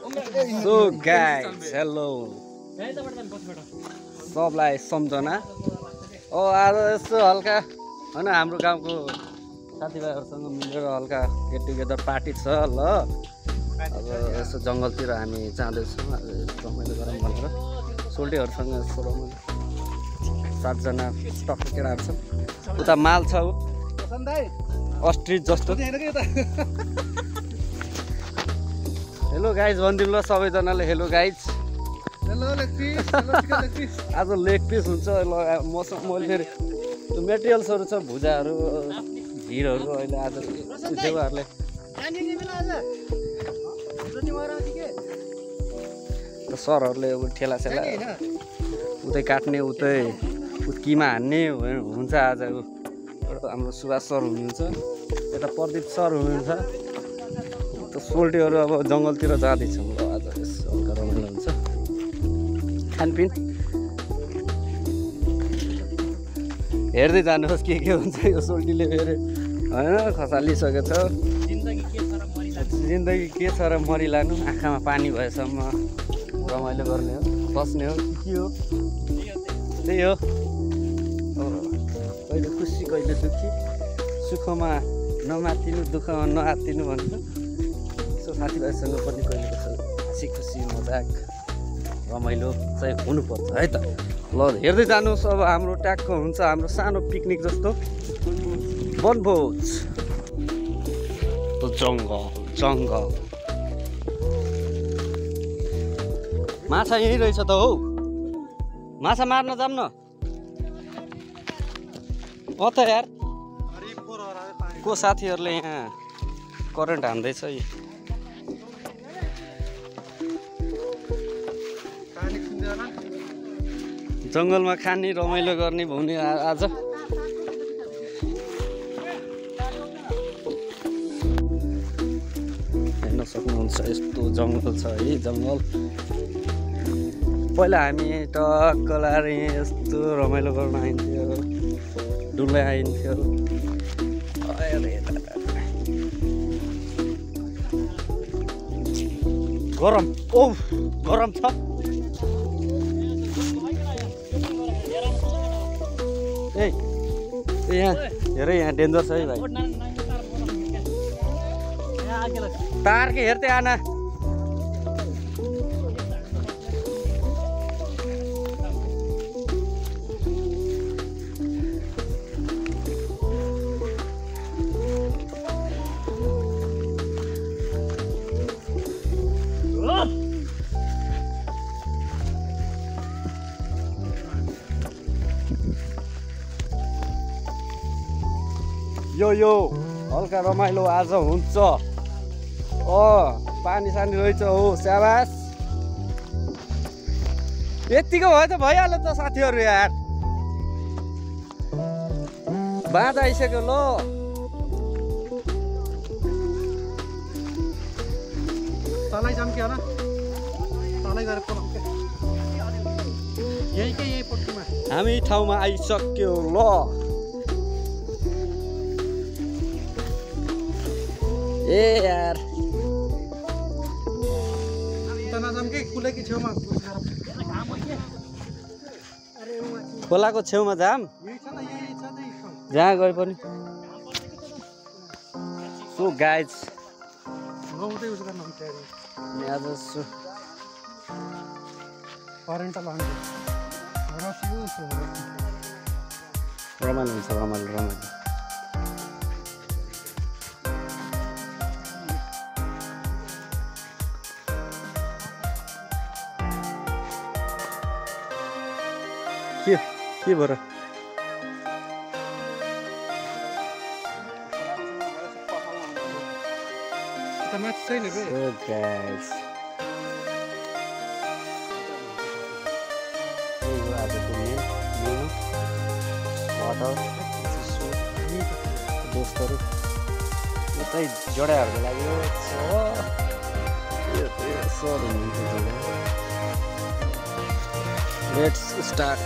So guys hello सबलाई सम्झना आज यसो हल्का होइन हाम्रो गाउँको साथीभाइहरूसँग मिलेर हल्का गेट टुगेदर पार्टी छ ल। अब यसो जङ्गलतिर हामी जाँदैछौँ रमाइलो गरौँ भनेर सोल्टीहरूसँग यसो रमाइलो 7 जना टक्क केटाहरू छ। उता माल छ अस्ट्रिच जस्तो। हेलो गाइज भनिदिनु ल सबैजनाले हेलो गाइज। आज लेग पिस हुन्छ मसँग मैले फेरि त्यो मेटेरियल्सहरू छ भुजाहरू भिडहरू अहिले आज देवाहरूले सरहरूले अब ठेला सेला उतै काट्ने उतै किमा हान्ने हुन्छ। आज हाम्रो सुभाष सर हुनुहुन्छ, यता प्रदीप सर हुनुहुन्छ। सोल्टीहरू अब जङ्गलतिर जाँदैछौँ ल। आज यसो हल्का रमाइलो हुन्छ खानपिन हेर्दै जानुहोस् के हुन्छ यो सोल्टीले फेरि होइन खसालिसकेको छ। जिन्दगी के छ र मरिलानु आँखामा पानी भएसम्म रमाइलो गर्ने हो बस्ने हो के हो त्यही हो। कहिले खुसी कहिले दुःखी सुखमा नमातिनु दुःखमा नआतिनु भन्छ। यसो साथीभाइसँग पनि कहिले हाँसी खुसी मजाक रमाइलो चाहिँ हुनुपर्छ है त ल। हेर्दै जानुहोस् अब हाम्रो ट्याक्क हुन्छ हाम्रो सानो पिकनिक जस्तो वनभोज जङ्गल जङ्गल। माछा यहीँ रहेछ त हौ, माछा मार्न जाऊँ न। त यार को साथीहरूले यहाँ करेन्ट हान्दैछ। जङ्गलमा खाने रमाइलो गर्ने हुने आज। हेर्न सक्नुहुन्छ यस्तो जङ्गल छ है जङ्गल। पहिला हामी टक्क लाएर यस्तो रमाइलो गर्न आइन्थ्यो डुल्दै आइन्थ्यो। गरम ओ गरम छ यहाँ हेर यहाँ डेन्जर छ है भाइ। तार के हेर्दै आना यो हल्का रमाइलो आज हुन्छ। पानी सानी रहेछ हो स्याबास। यतिको भयो त भइहाल्यो त साथीहरू यार। बाँझ आइसक्यो ल। तलै जाऊँ कि तलै गएर यही पट्टीमा हामी ठाउँमा आइसक्यो ल। ए यार खोलाको छेउमा जाम जहाँ गए पनि। सो गाइज आज रमाइलो हुन्छ रमाइलो रमाइलो। के भएर दोस्तहरू यतै जडाहरूको लागि लेट्स स्टार्ट।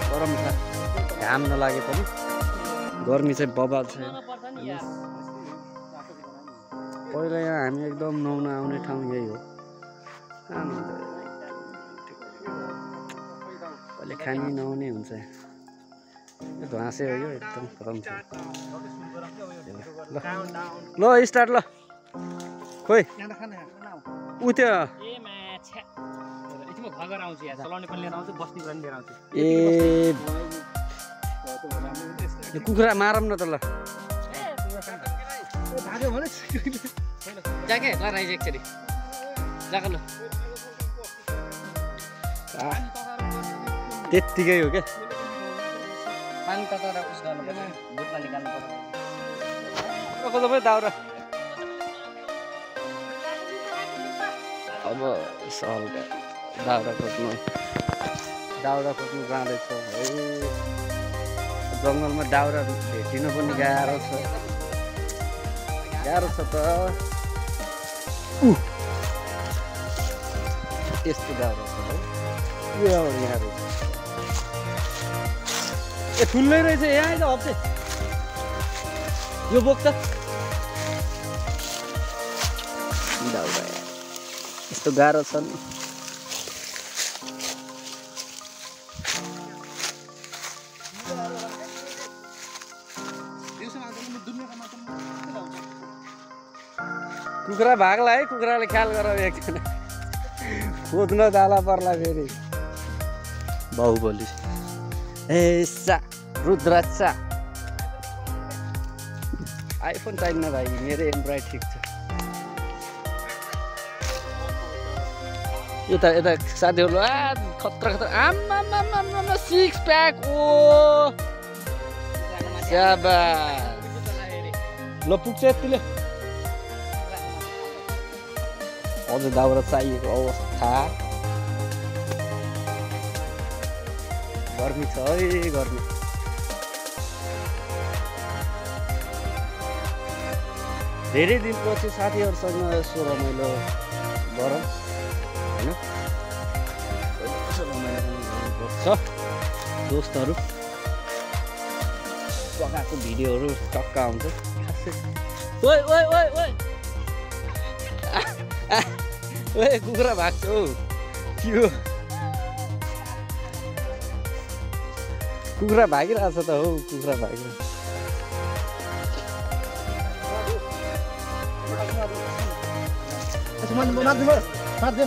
गरम छ घाम नलागे पनि गर्मी चाहिँ बबाल छ। पहिला यहाँ हामी एकदम नुहाउन आउने ठाउँ यही हो। अहिले खानी नहुने हुन्छ यो घाँसे हो यो एकदम खतम छ। ल स्टार्ट ल खोइ ऊ त्यो ए कुखुरा मारौँ न त ल त्यत्तिकै हो क्या पानी तताएर उस गर्नुपर्छ दुधमा निकाल्नु पर्छ तपाईँ दाउरा अब हल्का दाउरा खोज्नु जाँदैछौँ है। जङ्गलमा दाउरा भेटिनु पनि गाह्रो छ त। यस्तो दाउरा छ है यहाँ ए ठुलै रहेछ यहाँ आइज हप्ते यो बोक्छ दाउरा यस्तो गाह्रो छ नि। कुखुरा भाग्ला है कुखुराले ख्याल गर एकजना खोज्न जाला पर्ला फेरि बाहुबली एसा रुद्राक्षा आइफोन चाहिन्न भाइ मेरो एन्ड्रोइड ठिक छ। यता साथीहरू खतरा आम्मा 6 प्याक ओ ल पुग्छ यतिले अझ दाउरा चाहिएको अवस्था गर्मी छ है गर्मी। धेरै दिनपछि साथीहरूसँग यसो रमाइलो गरौँ होइन रमाइलो पनि गर्नुपर्छ। दोस्तहरू पकाएको भिडियोहरू टक्का आउँछ खासै। ओइ ओइ ओइ ओइ ओए कुखुरा भाग्छ हौ के हो कुखुरा भागिरहेछ त हौ कुखुरा भागिरहेछ।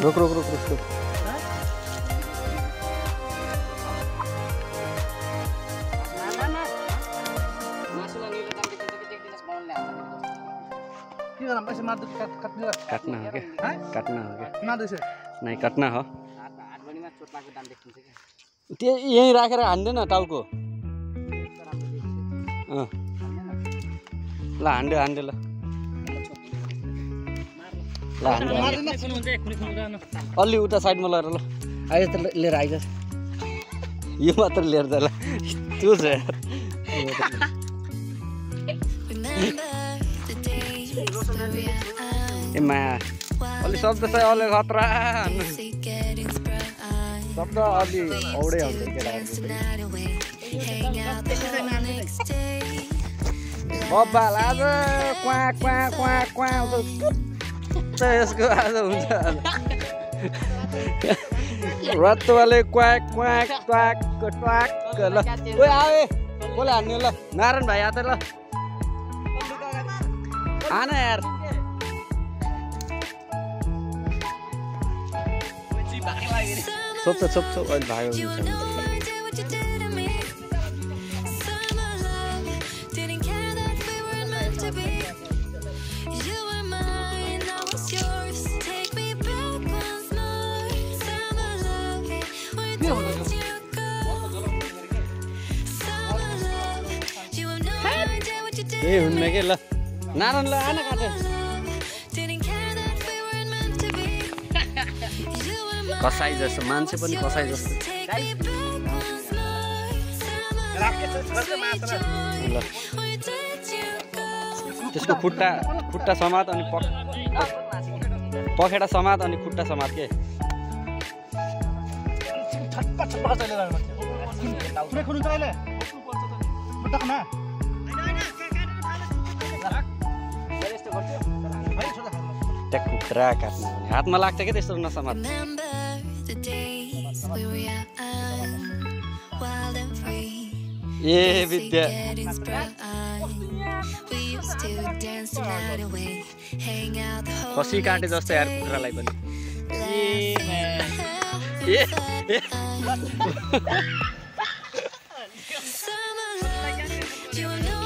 रोक रोक रोक रोक काटना हो क्या नहीं काटना हो त्यो यहीँ राखेर हान्दैन टाउको ल हान्डे हान्डे ल अलि उता साइडमा लगेर ल आइज त लिएर आइज यो मात्र लिएर त ल त्यो छ ए माया अलि शब्द चाहिँ अलि खतरा शब्द अलि औडै आउँछ बब्बाल आज क्वा क्वा क्वा क्वा आउँछ यसको आज हुन्छ रत्तोवाले क्वाक क्वाक ट्वाक ट्वाक ल ओइ आए कसले हान्ने ल नारायण भाइ आते ल आना यार छोप्छ छोप्छ अहिले भाग्यो ए हुन्न के ल नारायण ल आना काटे कसाई जस्तो मान्छे पनि कसाई जस्तो ल त्यसको खुट्टा खुट्टा समात अनि पखेटा समात अनि खुट्टा समात के भित्र काट्नु भने हातमा लाग्छ क्या त्यस्तो नसमात ए विद्या खसी काटे जस्तो यार कुखुरालाई पनि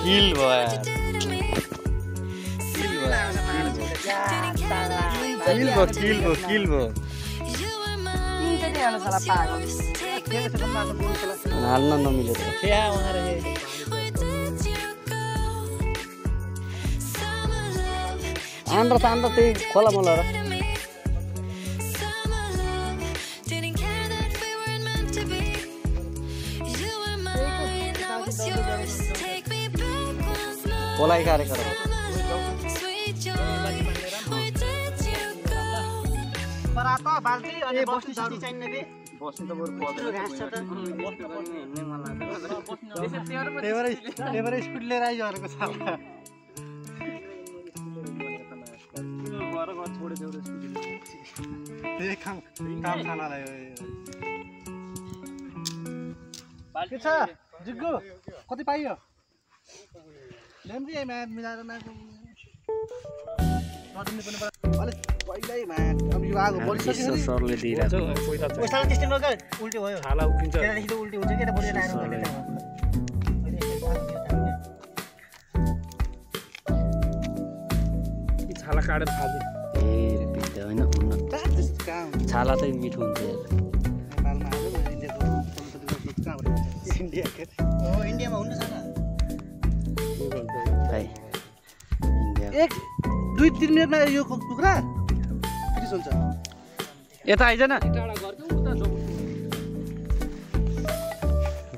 किल भयो हाल्न नमिलेको आन्द्र तान्द्र त्यही खोला मोला र खोलाइ कार्यक्रम स्कुटी लिएर आइजहरूको छ काम खानालाई के छ जिग्गु कति पाइयो मिलाएर सरले दिइरहेको उल्टी भयो छाला उल्टी हुन्छ के छाला काटेर खाँदै होइन छाला चाहिँ मिठो हुन्छ इन्डियामा हुनु छ एक 2-3 मिनटमा यो कुखुरा फिनिस हुन्छ यता आइज न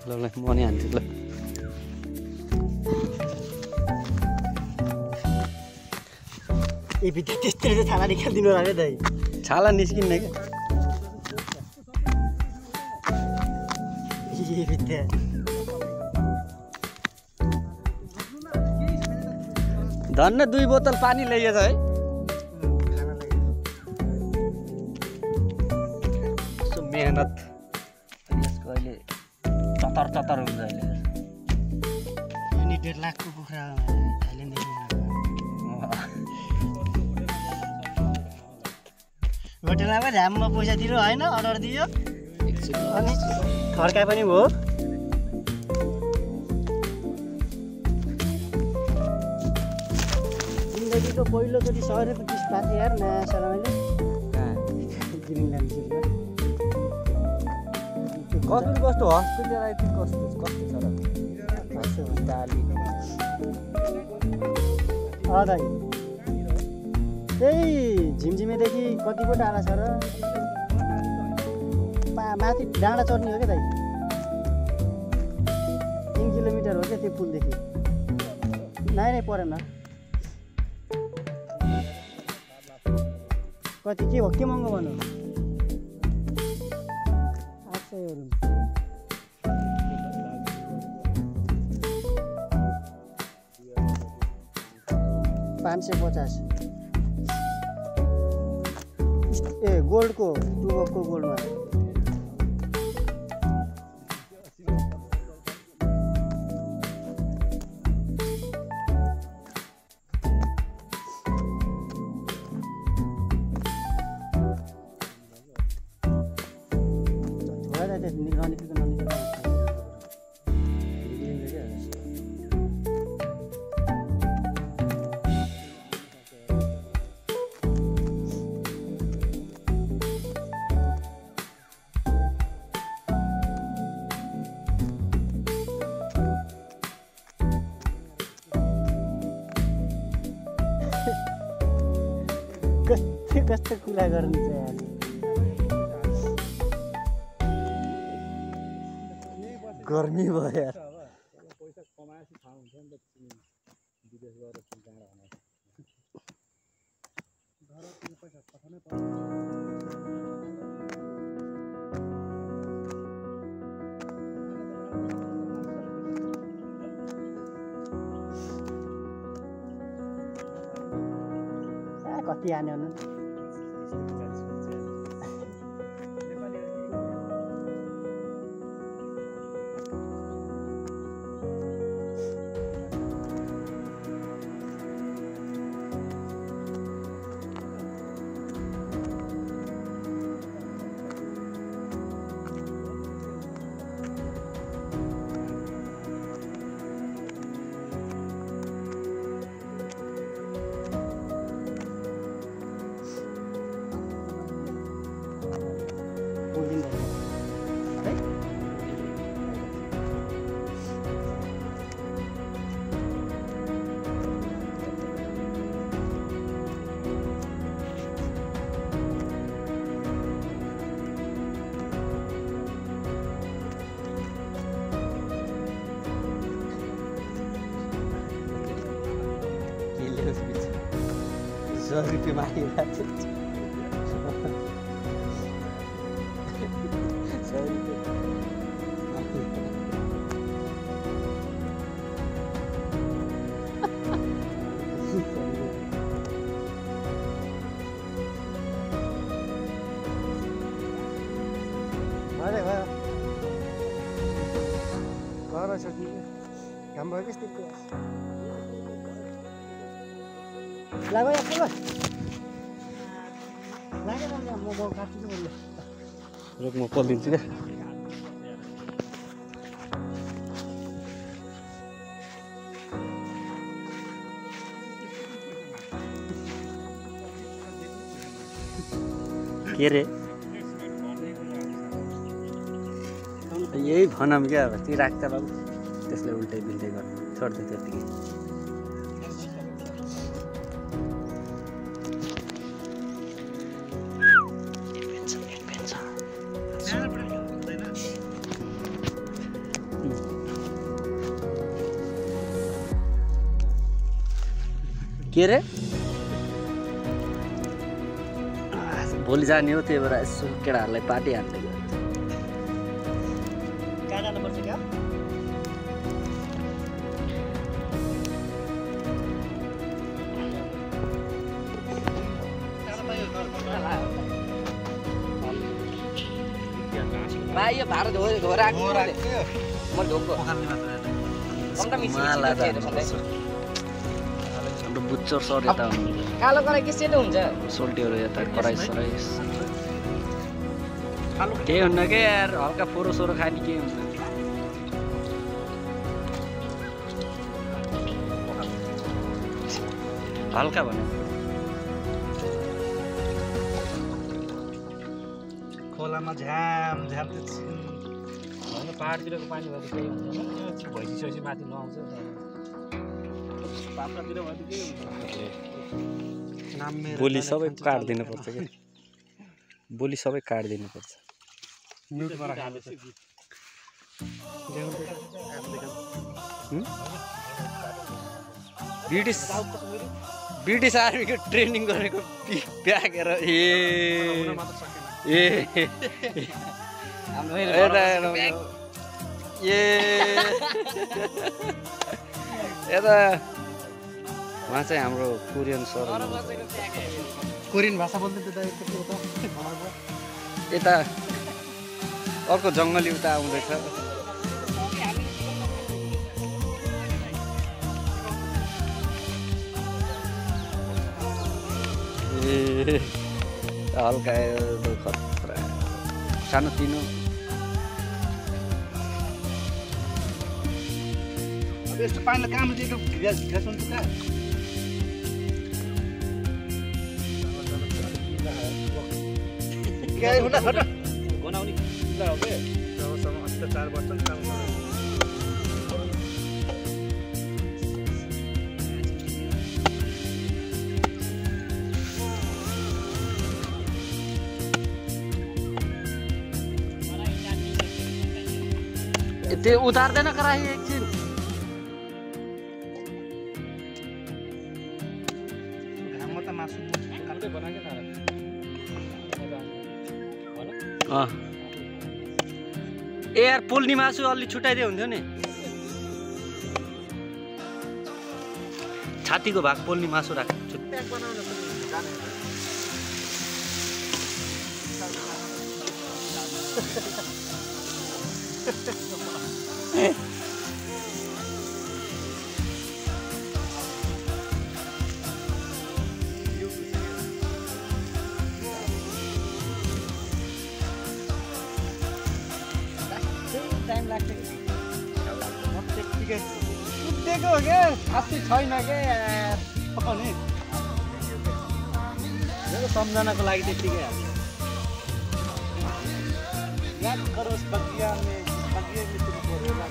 ल म नि हान्छु ल ए भित्र त्यस्तै चाहिँ छाला निकालिदिनु लाग्यो दाइ छाला निस्किन्न क्या ए भित्र धन्न 2 बोतल पानी ल्याइएछ है यसो मेहनत यसको अहिले चतर हुन्छ अहिले अनि 1.5 लाखको कुखुरा होटेलमा ध्यानमा पैसा दिनु होइन अर्डर दियो अनि खर्का पनि हो जिन्दगीको पहिलोचोटि 100 रुपियाँ डिस पाएको यार नयाँ सालमा कस्तो कस्तो हस्पिटलाइज कस्तो छ र दाइ त्यही झिमझिमेदेखि कति पो डाँडा छ र माथि डाँडा चढ्ने हो क्या दाइ 3 किलोमिटर हो क्या त्यो पुलदेखि नै परेन कति के हो के महँगो भन्नु 550 ए गोल्डको 2 बक्सको गोल्डमा कस्तो कुरा गर्नु छ यार गर्मी भयो यार पैसा कमाएपछि थाहा हुन्छ नि त विदेश गएर कहाँ रहने पैसा पठाउनै पर्छ कति आने ₹100 मागिरहेको थियो 100 म पलिदिन्छु क्या के रे यही भनौँ क्या अब ती राख्छ बाबु त्यसलाई उल्टै बिल्टै गर्नु छोड्दै त्यतिकै के रे भोलि जाने हो त्यही भएर यसो केटाहरूलाई पार्टी हान्दै गयो कहाँ जानुपर्छ क्या यो भाडा धोराको म ढोको हाम्रो बुच्चर सर यता कालो कराई के सेतो हुन्छ सोल्टीहरू यता कराई सराई केही हुन्न के यार हल्का फोरो सोरो खाने केही हुन्न हल्का भन्यो खोलामा झ्याम झ्याम होइन पाहाडतिरको पानी भएर केही हुँदैन भैँसी माथि नआउँछ पाप्रातिर भयो केही हुन्छ बोली सबै काट्दिनु पर्छ क्या बोली सबै काट्दिनु पर्छ ब्रिटिस आर्मीको ट्रेनिङ गरेको प्याकेर यता उहाँ चाहिँ हाम्रो कोरियन सर कोरियन भाषा बोल्दै यता अर्को जङ्गली उता आउँदैछ हल्का खतरा सानो तिनो यस्तो पानीलाई काम दिएको घिस हुन्छ त के हुन हट बनाउने किला हो के जबसम्म अत्याचार गर्छ नि काम त्यो उतार्दैन कराई एकछिन घाममा त मासु काट्दै बनाके न ए यार पोल्ने मासु अलि छुट्याइदियो हुन्थ्यो नि छातीको भाग पोल्ने मासु राख टाइम लाग्छ त्यतिकै कुदेको हो क्या खासै छैन क्या पकाउने मेरो सम्झनाको लागि त्यतिकै हाल्छ याद करोस् बगिया में तुमको रोला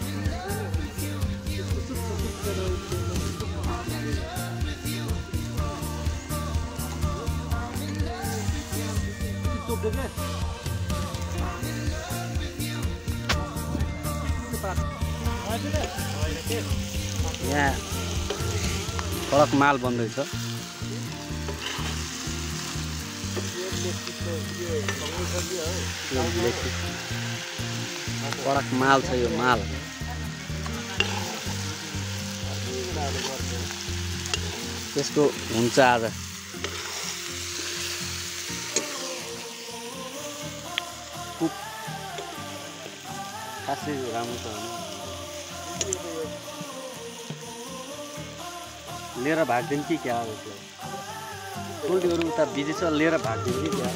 यहाँ कडक माल बन्दैछ कडक माल छ यो माल त्यसको हुन्छ आज कुक खासै राम्रो छ लिएर भाग्दैन कि क्या हो यसलाई पोल्ट्रीहरू उता बिजी छ लिएर भाग्दैन कि क्या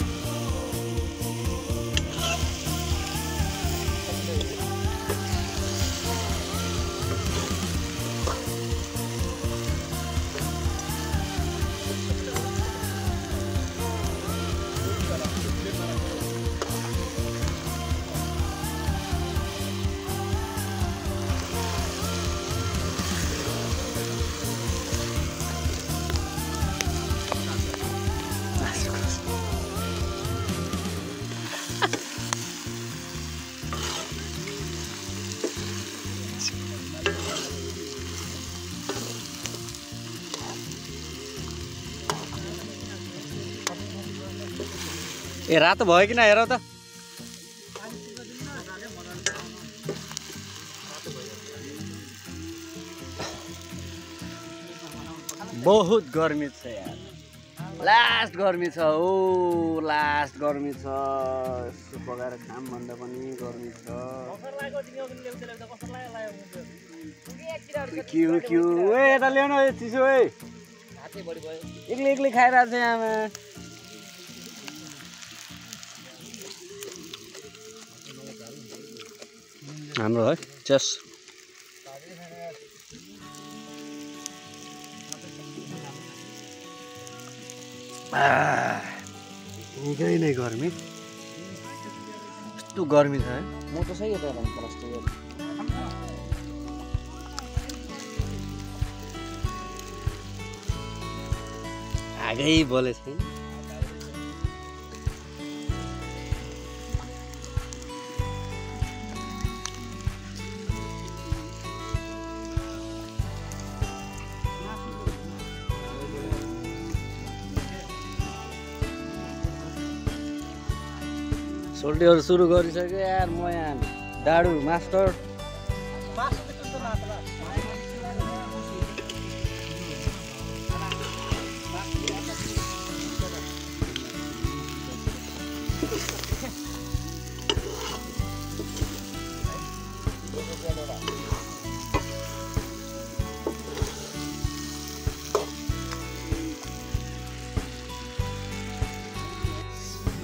ए रातो भयो कि न हेर त बहुत गर्मी छ यार लास्ट गर्मी छ ओ लास्ट गर्मी छ यसो पकाएर खाम भन्दा पनि गर्मी छ क्यु क्यु ए यता ल्याउन चिसो है एक्लै एक्लै खाइरहेको छ यहाँमा हाम्रो है चेस निकै नै गर्मी यस्तो गर्मी छ है म त सही हो त आगै बोले छैन सोल्टीहरू सुरु गरिसक्यो यार म यहाँ डाडु मास्टर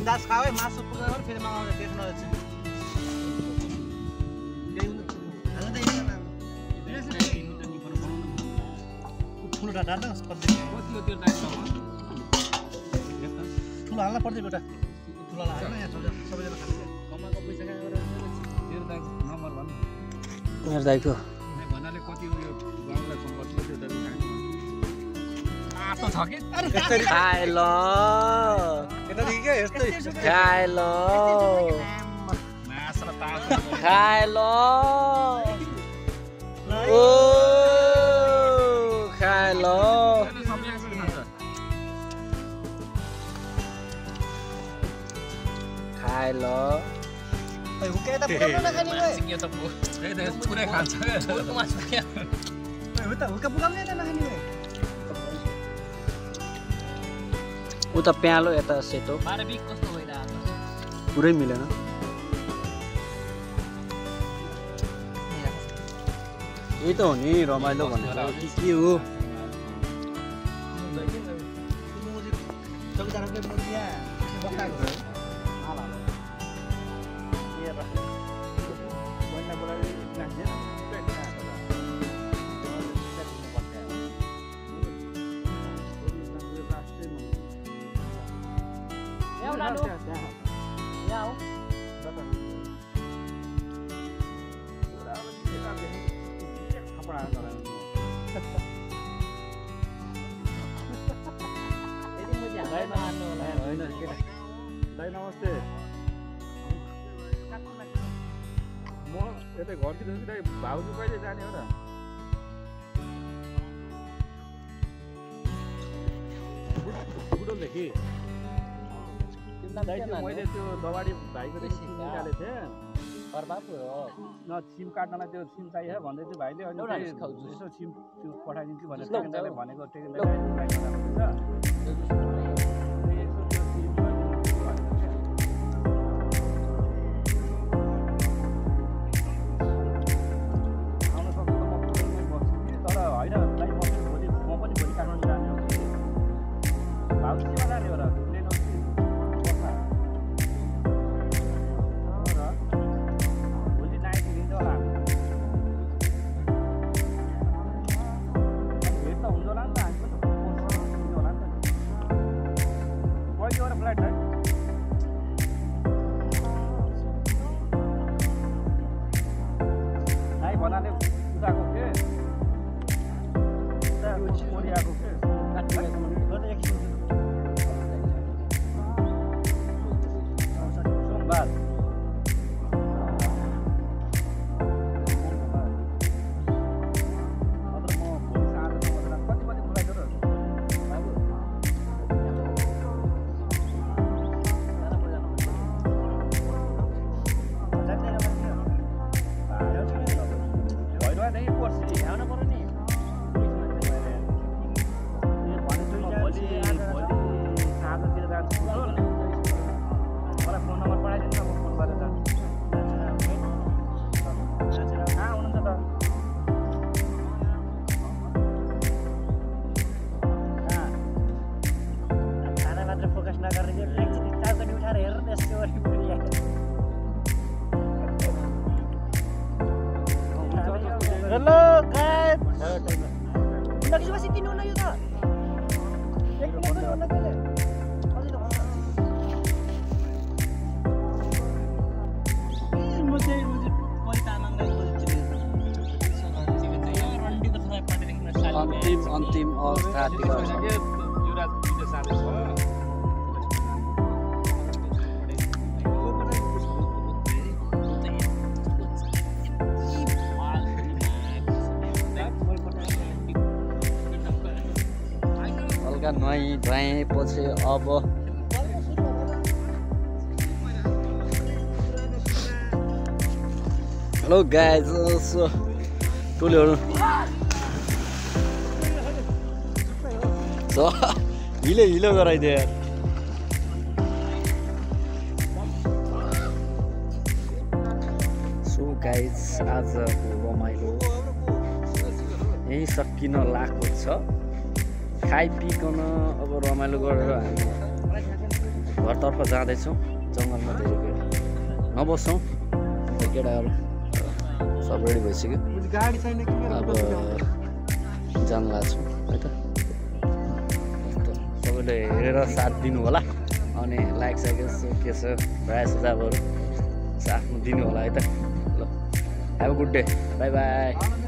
दास खावे मासु पुगाएर फेरि मगाउने देख्न ठुलो डाटा ठुलो हाल्न पर्छ बेटा ठुलो हाल्न यहाँ सबैजना खान्छ कमाएको पैसा कहाँ गरेर मेरो दाइको नम्बर भन्नु मेरो दाइको भन्नाले कति उयो गाउँलाई सम्पर्क त्यो दाइको आतो छ कि खाए ल यतादेखि क्या यस्तै खाए ल मास र तास खाए ल ओ खाए ल खाए ल पुरै खान्छ उता प्यालो यता सेतो मानविक कस्तो भइरहेको पुरै मिलेन। यही त हो नि रमाइलो भनेको के हो। दाइ नमस्ते। म यतै घरतिर छु दाइ। भाउजू कहिले जाने हो र? बुढोदेखि दाइ त्यो मैले त्यो दबाडी भाइको सिम निकालेको थिएँ। न सिम काट्नलाई त्यो सिम चाहियो भन्दै थियो भाइले। अनि यसो सिम त्यो पठाइदिन्छु भनेर टेकेन्दाले भनेको। अन्तिम अवस्थातिर हल्का नुहाई धुवाएँ पछि अब हेलो गाइज टोलीहरू हिलो गराइदियो यार। सो गाइज आजको रमाइलो यही सकिन लागेको छ। खाइपिकन अब रमाइलो गरेर हामी घरतर्फ जाँदैछौँ। जङ्गलमा धेरै नबस्छौँ, केटाहरू सब रेडी भइसक्यो। अब जान लाग्छौँ है त। सबैले हेरेर साथ दिनु होला अनि लाइक साइक के छ प्रायः सुझावहरू आफ्नो दिनु होला है त। ल have a good day, by by.